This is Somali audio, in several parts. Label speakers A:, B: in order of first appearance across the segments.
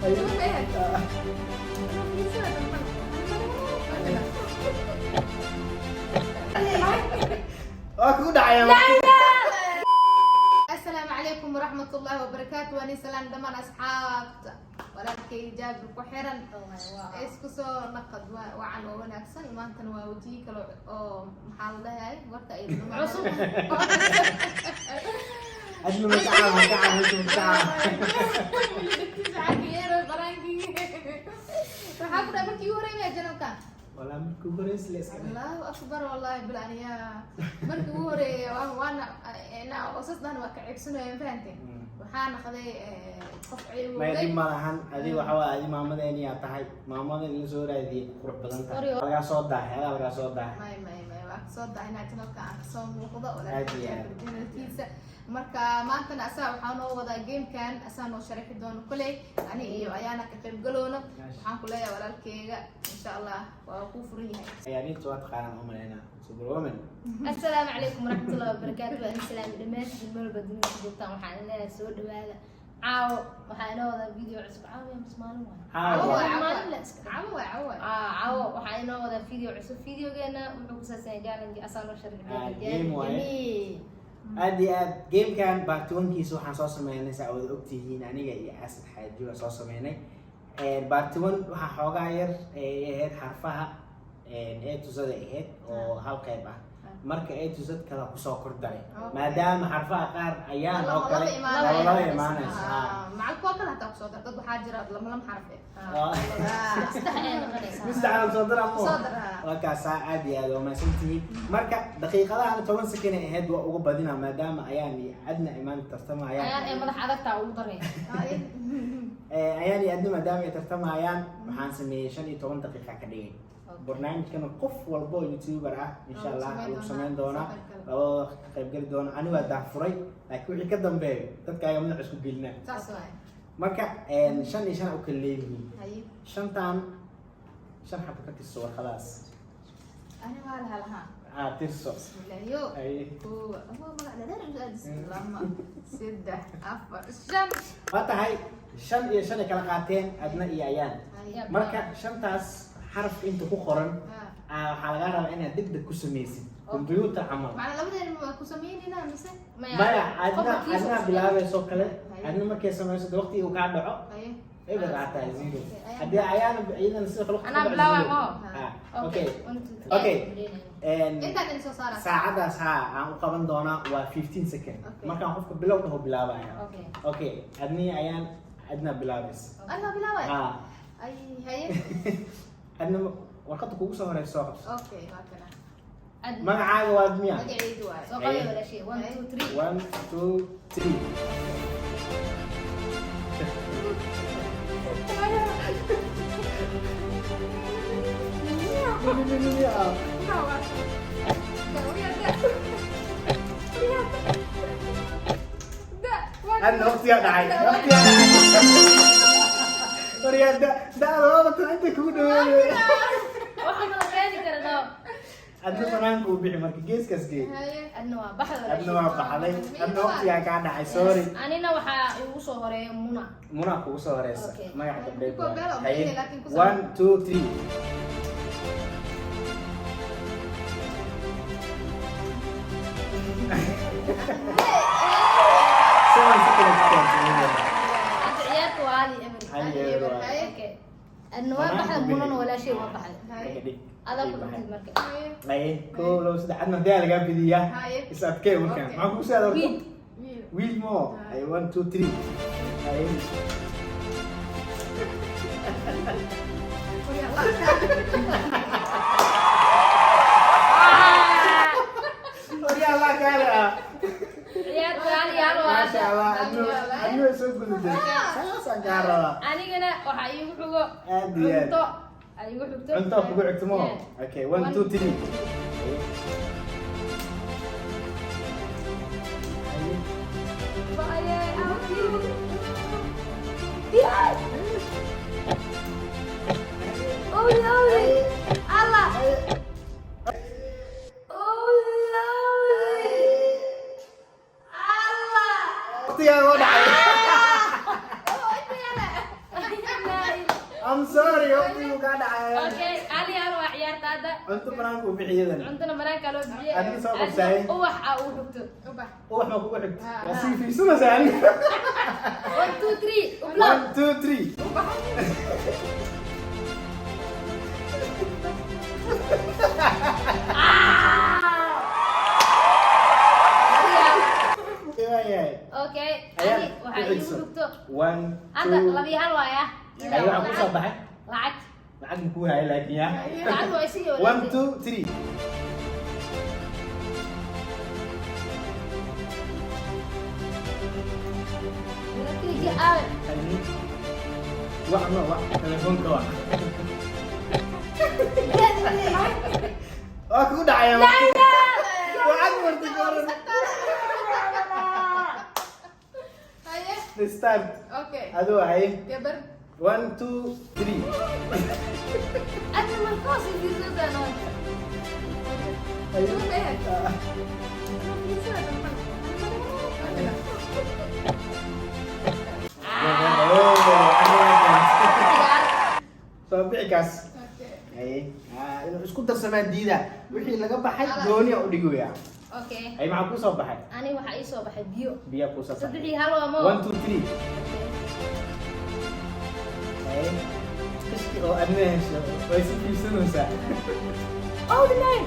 A: Toban bay ahayd. Anoo fiirsana dambana.
B: Waa kugu dhacaya.
A: Asalaamu calaykum waraxmatullaahi wabarakaatu. Waan salaan dhammaan asxaabta walaalkay Jaabir ku xiran. Isku soo naqad wacan oo wanaagsan. Maantana waa wajihi kale oo maxaa la dhahay warka ay
C: Cusub.
B: Adna magaca magaca magaca.
A: Waxaa ku dhahay markii ugu horeeyay channelkan.
B: Walaa, markii ugu horeysa la iska dhahay.
A: Allahu akbar, wallahi bil aniyaa markii ugu horeeyay waana osas dhan waa ka ceebsanaya, fahanteen? Waxaa naqday qof
B: Maya,
A: ceebowday.
B: Dhib ma lahan. Adi waxa waa adi maamadeeniyaa tahay, maamada in la soo raadiyey ku qurux badan tahay.
C: Oryo.
B: Lagaa soo daahay, adaa lagaa soo daahay.
A: May, may, may, waa kasoo dahay inaa channelka aan kasoo muuqdo.
B: Aad iyo aad.
A: Channelkiisa marka maantana asaa waxaa noo wadaa gamekan, asaa noo sharaxi doono. Koley ani iyo ayaana ka qayb galoono. Waxaan ku leeyahay walaalkeyga, insha Allah waa kuu furan yahay.
B: Ciyaariinta waa taqaanaan u malaynaa, superwoman.
C: Asalaamu calaykum waraxmatullahi wabarakaatu. Waa idin salaami dhammaantiin meel walba dunida ku joogtaan. Waxaan leeyahay soo dhawaada. Caawo waxaa inoo wadaa video cusub. Caawo yaa mise maalin waay?
B: Caawo.
A: Caawo.
C: Maalin la iska
A: Cawo waay, cawo waay.
C: Ah, caawo waxaa inoo wadaa video cusub. Videogeena wuxuu ku saabsan yahay challenge asaa noo sharxi
B: Ah,
C: doona.
B: game waaye.
C: Jamiil.
B: Aad iyo aad. Gamekan part one-kiisa waxaan soo sameynay, saa wada ogtihiin, aniga iyo Asad Xaaji waa soo sameynay. Part one waxaa xoogaa yar ay ahayd xarfaha A to Z ay ahayd oo hal qayb ah. Marka A to Z kala kusoo kordaray maadaama xarfaha qaar ayaan oo kale
A: laba
B: laba imaanaysa.
A: Macal kuwa kale hataa kusoo dar. Dad waxaa jira lama lama xaraf eh.
C: Saddex ayay noqonaysaa.
B: Mid saddexaad soo dara mo.
A: Soo dara.
B: Waa kaasaa. Aad iyo aad waa mahadsantihiin. Marka daqiiqadahan 10 second ay ahayd, waa uga badina maadaama ayaan iyo Adna imaan tartamayaan.
C: Ayaan ay madax adagtaa ugu daray.
B: Ayaan iyo Adna maadaama ay tartamayaan, waxaan sameeyey 15 daqiiqa ka dhigay. Barnaamijkana qof walba oo youtuber ah insha
A: Waa lagu
B: Allah
A: samayn
B: lagu samayn
A: doonaa,
B: doonaa.
A: soo qayb gala.
B: Labadooda ka qaybgeli doona. Ani waa daahfuray, laakiin wixii ka dambeeyo dadka ayaa madax isku gelinaa.
A: Saas waay.
B: Marka shan iyo shan u kala leeyihiin.
A: Haye.
B: Shantan shan xabo ka tirso warqadaas.
A: Ani waa laha lahaa.
B: Aa, tirso.
A: Bismillaahiyo.
B: Ay.
A: Kow, ama magac dheer isu aadis. Lama, saddex, afar, shan.
B: Waa tahay shan iyo shan ay kala qaateen Adna iyo Ayaan.
A: Haye.
B: Marka shantaas xarafka inta ku qoran
A: Ah.
B: waxaa lagaa rabaa inaad deg deg ku samaysid computer camal.
A: Macna labadeena ma ku sameynayna mise?
B: Maya, adna
C: Qofka kiisa
B: adna
C: ku
B: bilaabayso kale.
A: Haye.
B: Adna markay samayso de waqtigii uu kaa dhaco
A: Haye.
B: eber aa tahay, zero.
A: Okay,
B: Haddii ayaana iyadana sidoo kale waqti
C: Anaa
B: ku dhaco,
C: bilaabaa,
B: zero.
C: ma?
B: Ah,
C: Okay.
B: okay.
C: One, two, three.
B: Okay.
A: Intaan idin soo saaraa.
B: Saacadaas haa aan u qaban doonaa waa 15 second.
A: Okay.
B: Markaan qofka bilow dhaho bilaabaya.
C: Okay.
B: Okay, adniya ayaan adna bilaabaysa.
A: Anaa bilaabay.
B: Haa.
A: Ay, haye.
B: Adna warqadda kugu soo horeysa soo qabso.
A: Okay, waa kana.
C: Adna.
B: Magacaaga waa miya?
A: Magacaydu waay.
C: Soo qabay walaashay. One, two, three.
B: One, two, three. Adna waqtigaa dhacay, waqtigaa dhacay. Waryaa, da da inta kugu dhaweeyay.
C: Waxaan kala keeni karnaa.
B: Adna banaanka uu bixi, marka geeskaas geey.
A: Haye.
C: Adna waa baxda walaashay.
B: Adna waa baxday. Adna waqtigaa kaa dhacay, sorry.
C: Anina waxaa igu soo horeeya Muna.
B: Muna kugu soo horeysa.
C: Okay.
B: Magaca gabdheed.
A: Kuwa beel oo
B: Haye.
A: bixi, laakiin ku soo-
B: One, two, three. 7 seconds ku keentay.
C: Hadda ciyaarta waa hal iyo eber.
B: Hal iyo eber waaye.
A: Haye.
C: Okay. Adna waa baxda, Munana walaashay waa baxday.
A: Haye.
B: Marka dhig.
C: Adaa ku
B: Dhig baxay.
C: dhintid marka.
A: Haye.
B: Haye, kow, labo, saddex. Adna hadii lagaa bidiyaa.
A: Haye.
B: Is adkee markaan.
A: Okay.
B: Maxaa kugu soo aroortay?
C: Wiil.
A: Wiil.
B: Wiil mo. Haye, one, two, three. Haye. Waryaa, Allah kaale ah.
C: Ciyaarta hal iyo hal waa.
B: Maasha Allah, adna way soo gudubtay. Saasaan kaa rabaa.
C: Anigana waxaa iigu xigo
B: Aad iyo aad.
C: cunto. Aa iigu xigto.
B: Cunto kugu xigto mo.
C: Yeah.
B: Okay, one, two, three. Haye.
C: Haye. Owli, owli. Allah. Owli, owli. Allah.
B: Waqtigaa oo dhacay.
A: Oh, inta yala.
B: I'm sorry, waqtigu kaa dhacay.
C: Okay, hal iyo hal waa ciyaarta hadda.
B: Cunto banaanka u bixiyadan.
C: Cuntana banaanka loo bixiyay.
B: Adna soo qabsaay.
C: Ubax aa ugu xigto.
A: Ubax.
B: Ubax ma kugu xigto?
A: Ah.
B: Waa sii fiirsanaysaa aniga.
C: One, two, three, ublow.
B: One, two, three.
A: Ubax.
B: Waayahay.
C: Okay,
B: Ayaa
C: ani
B: ku
C: waxaa iigu
B: xigso.
C: xigto.
B: One,
C: Hadda
B: two.
C: laba iyo hal waaya.
B: Ay, waxaa kusoo baxay.
C: Lacag.
B: Lacag ma kuu hayo laakiin ya.
C: Lacag waa isii.
B: One, two, three.
C: Aawe.
B: Wax ma wax telefoonka wax. Waa kugu dhacaya. Lacag marti ka waran.
A: Haye.
B: The start.
A: Okay.
B: Adoo haye.
A: Gabar.
B: One, two, three.
C: Adna markaas fiirsanaysaa.
B: Haye.
A: Two meher.
B: Ah. Oh, soo bixi kaas.
A: Okay.
B: Haye. Ah, inuu isku darsamaa diida. Wixii laga baxay gooni u dhigaya.
C: Okay.
B: Haye, maxaa kuu soo baxay?
C: Ani waxaa ii soo baxay biyo.
B: Biyaa kuu soo baxay.
C: 3-1 waa mo.
B: One, two, three. Haye. Iski oo adna hesho way si fiirsanaysaa.
C: Oh, the nine.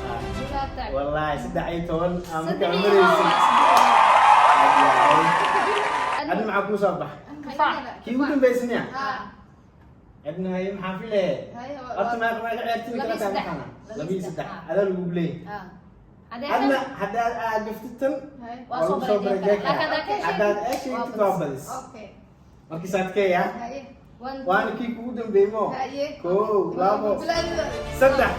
B: Ah,
C: Dhibaata.
B: wallaahi 13 aan markaa
C: Saddex iyo hal
B: maraysid.
C: waa.
B: Adna maxaa kuu soo baxay?
C: Tufaax.
B: Kii ugu dambeysay miya?
A: Ah.
B: Adna haye, maxaa filaye?
A: Haye,
B: Horta meeqa ciyaartooy
C: Laba
B: kala
C: iyo
B: tahay
C: saddex.
B: maxaana?
C: Laba
B: Laba iyo
C: iyo
B: saddex.
C: saddex.
B: Adaa lagugu leeyahay.
C: Ah. Haddii
B: Adna
C: hesho-
B: haddaad aad gaftid tan
A: Haye.
C: Waa soo
B: lagu soo
C: bareejin karaa.
B: bareejin
C: Laakiin haddaad ka
B: karaa. Haddaad
C: sheegtid,
B: ee sheegtid
C: waa
B: waa badis.
A: Okay.
B: Markii saadkeeya.
A: Haye.
C: One,
B: Waana kii kugu dambeeyey mo.
A: Haye.
B: Kow, labo,
A: Bilaadida.
B: saddex.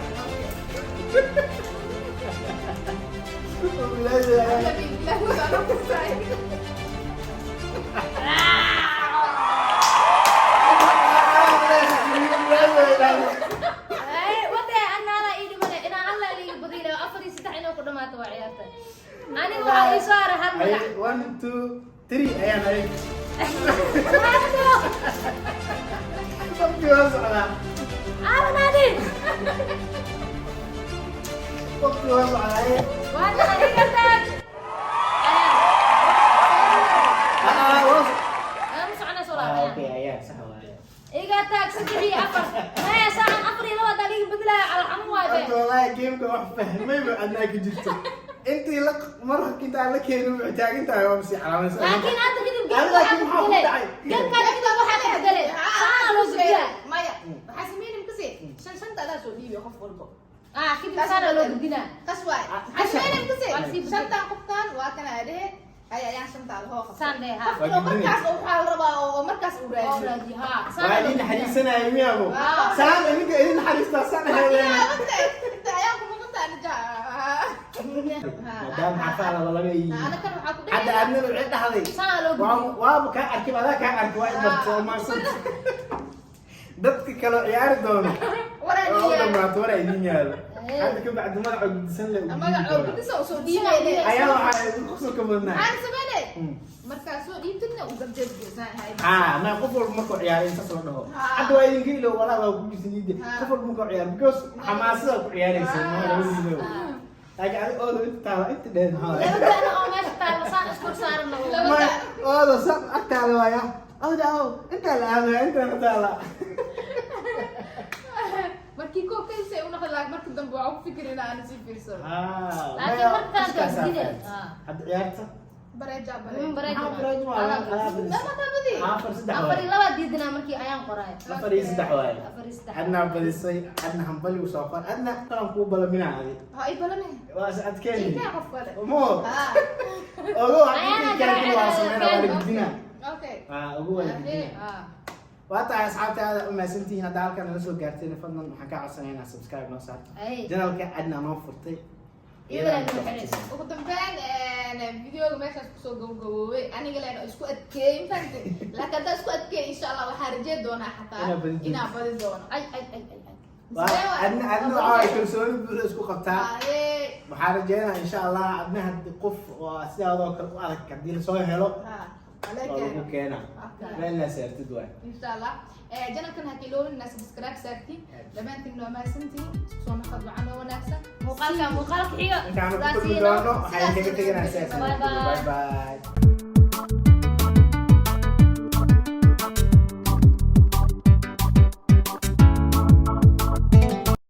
A: Okay. Bilaadida, anaa ku saay.
C: Ay, wadee anna halaa ii dhimane. Inaan hal laa iiga badiyo, 4-3 inuu ku dhamaato waa ciyaarta. Aniga waxaa ii soo haray hal magac.
B: Haye, one, two, three ayaan haye. Waqti waa socdaa.
C: Aawa naadi.
B: Waqti waa socdaa haye.
C: Waa naadi iga taag.
B: Ah, waa
C: Aan soconaa soo
B: Ah,
C: laabaya.
B: okay, ayaa sax waaye.
C: Iga taag 3-4. Maya saacan 4-2 hadaa liiga bedelayo calool xanuun waaye be.
B: Horta wallaahi gameka wax fahmayba adnaa ka jirto. Intii la marka intaan la keenin wuxuu taagan tahay waa sii calaamaysan.
C: Laakiin hadda kadib
B: Adiga
C: gameka
B: laakiin
C: waxaa
B: maxaa
C: ka
B: ku
C: bedelay.
B: dhacay?
C: Gameka kadib waxaa ka bedelay. Saana loo gudbiyaa.
A: Maya, waxaa sameynay makasii shan shanta adaa soo dhiibay qof walbo.
C: Ah, kadib saana loo gudbinaa.
A: Kas waay.
B: Ah,
A: Waxaa sameynay makasii
C: Waa sii bedel.
A: shantan qofkan waa kana dhehe. Hay ayaan shantaa lahoo qabtay.
C: Saan dhehe, ha.
A: Qofka oo markaas oo waxaa la rabaa oo markaas uu
C: Oo
A: raadiyo.
C: raadiyo, ha. Saana
B: Waa
C: loo
B: idin
C: gudbinaa.
B: naxariisanaya miyaabo?
A: Ah.
B: Saan idinka idin naxariistaa saan ahaydeen.
A: Inta ayaan ku maqan tahay
B: Maadaama xafaha laba laba ay yihiin.
A: Ana kan waxaa ku
B: Hadda
A: dhehe.
B: adnana waxay dhahday.
C: Saana loo gudbiyo.
B: Waaba kaa arkay, adaa kaa arkay, waa i bartay oo maasanta. Dadka kaloo ciyaari doono.
A: Waraa
B: Oo
A: idin yaalo.
B: dhamaato waraa idin yaalo.
C: Eh.
B: Hadda ka bacdi magaca gudisan le
A: Magaca oo gudisa oo soo dhiibay.
B: Ayaa waxaa idin qosolka badnaa.
A: Maxaan sameynay? Markaa soo dhiibtidna uu garjeed geesaan hay.
B: Ah, ma qof walba markuu ciyaaro intaas la dhaho.
A: Ah.
B: Hadda waa idinka ilow walaa waa ku dhisan
A: Ah.
B: qof walba markuu ciyaaro because xamaasada ku ciyaaraysa ma labadiina.
C: Ah.
B: Laakiin adiga ooda inta taala inta dheer maxaa waaye?
C: Laba da'na oo meesha taalo saan isku saaran oo.
A: Laba
B: Ma ooda san agtaada waaya. Ooda ow inta la aadaya inta la taala.
A: Markii koo kaysay u noqon lahaa marka dambe waxaa ku fikir in aan sii fiirsado.
B: Ah,
C: Laakiin markaan gudbine. Ah.
B: Hadda ciyaarta.
A: Bareeja bareeja.
C: Bareeja.
B: Maxaa bareeja waa?
C: Adaa
B: Adaa badis.
A: Lama tabadi.
B: 4-3
C: Afar
B: waaye.
C: iyo laba diidinaa markii ayaan qoraay.
B: 4-3 waaye.
C: 4-3.
B: Adna badisay, adna hambali u soo qor. Adna qaran kuu balaminaa adi.
A: Ha i balane.
B: Waa is adkeeni.
A: Ikaa qof kale.
B: Mo.
A: Ah.
B: Ogo
C: Ayaana
B: waxaa kii waa
C: garaacay,
B: sameynaa waa la gudbinaa.
A: Okay.
B: Waa ugu waa la gudbinaa.
C: Ah.
B: Waa tahay asxaabta aad u mahadsantihiin hadda halkan nala soo gaarteen. Fadlan waxaan kaa codsanaya inaad subscribe noo saarto
C: Ay.
B: channelka. Adna noo furtay.
C: Iyadana noo xiraysa.
A: Ugu dambeyn videoga meeshaas kusoo gabagaboobay. Aniga leen isku adkeeyey, mafahantay? Laakiin haddaan isku adkeeyey, insha Allah waxaa rajeen doonaa xataa
B: Inaad badi doonto.
A: inaan badi doono.
C: Ay ay ay ay ay.
B: Waa adna adna waxaa waay kalsooni buuxa isku qabtaa.
A: Aye.
B: Waxaan rajeynaa, insha Allah, adna hadii qof oo sidaadoo kale u adag haddii lasoo helo,
A: Ha.
B: waa lagu keenaa. Meel la saartid waay.
A: Insha Allah channelkan ha kiloobin inaa subscribe saartiin. Dhammaantiin waa mahadsantihiin. Isku soo naqad wacan oo wanaagsan.
C: Muuqaalka muuqaalka xiga.
B: Intaanu ku
C: Sidaas
B: kulmi
C: iyo
B: doono, waxaan
A: sidaas
B: kaga
A: iyo
B: teganaa sidaas.
C: Bye bye.
B: Bye bye.